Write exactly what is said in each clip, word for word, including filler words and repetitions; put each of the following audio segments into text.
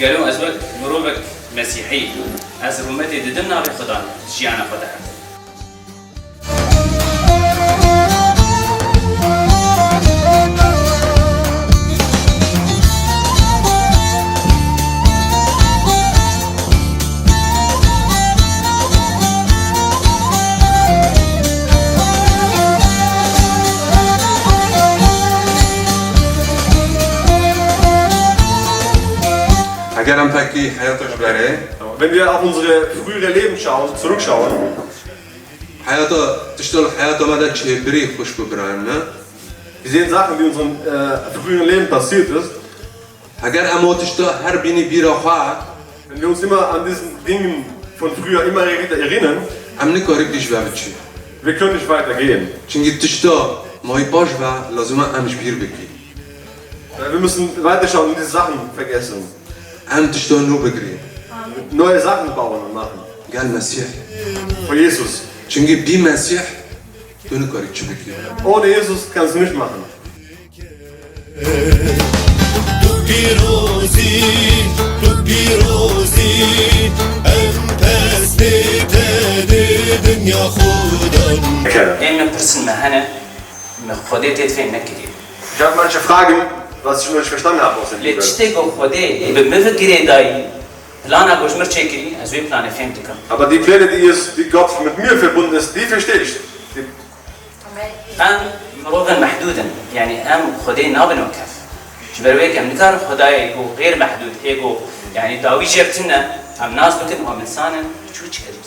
Gelo ez wek mirovek Mesîhî, ez rûmetê didim navê Xudan ji jiyana xwe de herim? Eger em pekî heyata ji berê. Wenn wir auf unsere frühere Leben schauen, zurückschauen, Heyata, tişta li heyata me de çêbirî xweş bi birayên me. Wir sehen Sachen, die in unserem, äh, früheren Leben passiert ist. Heger em o tişta her bînî bîra xwe, Wenn wir uns immer an diesen Dingen von früher immer wieder erinnern, em nikarî pêş ve biçî. Wir können nicht weitergehen. Çimkî tişta mayî paş ve lazim e em ji bîr bikî. Äh, wir müssen weiterschauen und diese Sachen vergessen. Em tişta nû bigirî. Neue Sachen bauen und machen. Gel Mesîh. Von Jesus. Çimkî bî Mesîh tu nikarî çi bikî. Ohne Jesus kannst du nichts machen. Tu pîrozî, tu pîrozî, em pestê te di dinya xwe dan. Ê min pirsin me hene, min Xwedê tê fêm nekiriye. Ich habe manche Fragen, was ich noch nicht verstanden habe aus der Lê Bibel. Tiştê ku Xwedê bi min ve girêdayî, plana ku ji min çêkirî, ez wê planê fêm dikim. Aber die Pläne, die ist, die Gott mit mir verbunden ist, die verstehe ich. Die Em mirovên mehdûd in, yanî em Xwedê nabin wekef. Ji ber wê em nikarin Xwedayê ku xêr mehdûd, ê ku, yanî dawî jê re tune, em nas bikin, wan insan in, çû çi kirin?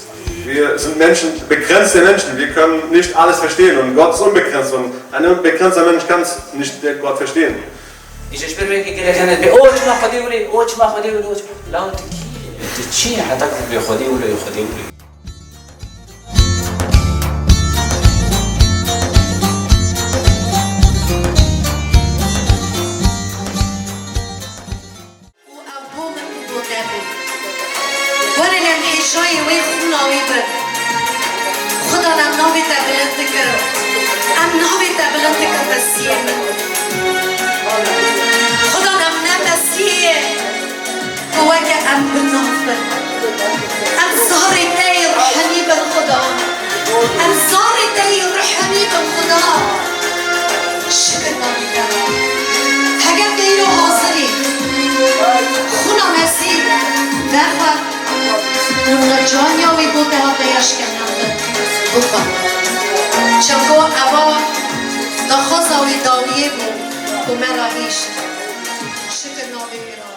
Wir sind Menschen, begrenzte Menschen, wir können nicht alles verstehen und Gott ist unbegrenzt und ein begrenzter Mensch kann es nicht, der Gott verstehen. Îja ji ber wê gelek hene dibê, o çima Xwedê wile, o çima Xwedê wile, o çima. Law tu kî yî? Tu çi yî heta ku dibê Xwedê wile, Xwedê wile? Û ew bo min û bo te bû. Werin em hêjayê wê xûna wî bin. Xudan em navê te bilind dikin. Em navê te bilind dikin Mesîhê min. Xudan em ne Mesîhê ye. Ku weke em bi nav bin. Em zarê te yê ruhî bin Xuda. Em zarê te yê ruhî bin Xuda. Şikir navê te. Heger te îro hazir î, xûna Mesîh derxe, nûna caniya wî bo te hate eşkenandin. Bixwe. Çimku eva daxwaza wî dawiyê bû ku me re hîşt. Şikir navê wî re.